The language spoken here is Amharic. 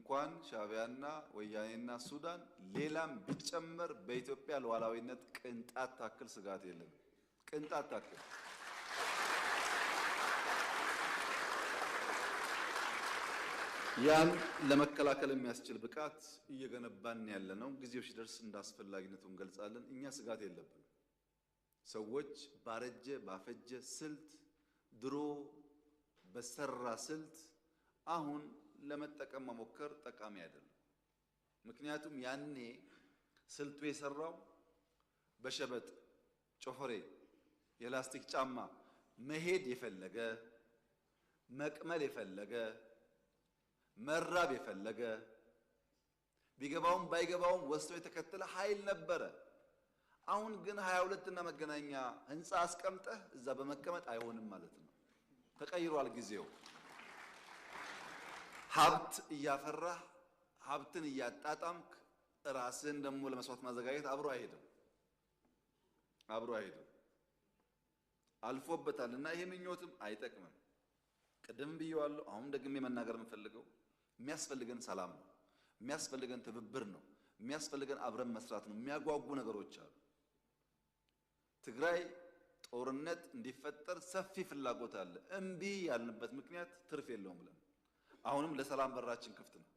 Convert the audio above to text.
እንኳን ሻዕቢያና ወያኔና ሱዳን ሌላም ቢጨመር በኢትዮጵያ ሉዓላዊነት ቅንጣት ታክል ስጋት የለም። ቅንጣት ታክል። ያን ለመከላከል የሚያስችል ብቃት እየገነባን ያለ ነው። ጊዜው ሲደርስ እንዳስፈላጊነቱ እንገልጻለን። እኛ ስጋት የለብንም። ሰዎች ባረጀ ባፈጀ ስልት፣ ድሮ በሰራ ስልት አሁን ለመጠቀም መሞከር ጠቃሚ አይደለም። ምክንያቱም ያኔ ስልቱ የሰራው በሸበጥ ጮፈሬ የላስቲክ ጫማ መሄድ የፈለገ፣ መቅመል የፈለገ፣ መራብ የፈለገ፣ ቢገባውም ባይገባውም ወስዶ የተከተለ ኃይል ነበረ። አሁን ግን 22 እና መገናኛ ህንፃ አስቀምጠህ እዛ በመቀመጥ አይሆንም ማለት ነው። ተቀይሯል ጊዜው። ሀብት እያፈራህ ሀብትን እያጣጣምክ ራስህን ደግሞ ለመስዋዕት ማዘጋጀት አብሮ አይሄድም፣ አብሮ አይሄድም። አልፎበታል እና ይሄ ምኞትም አይጠቅምም። ቅድም ብየዋለሁ፣ አሁን ደግሜ መናገር የምፈልገው የሚያስፈልገን ሰላም ነው። የሚያስፈልገን ትብብር ነው። የሚያስፈልገን አብረን መስራት ነው። የሚያጓጉ ነገሮች አሉ። ትግራይ ጦርነት እንዲፈጠር ሰፊ ፍላጎት አለ። እምቢ ያልንበት ምክንያት ትርፍ የለውም ብለን አሁንም ለሰላም በራችን ክፍት ነው።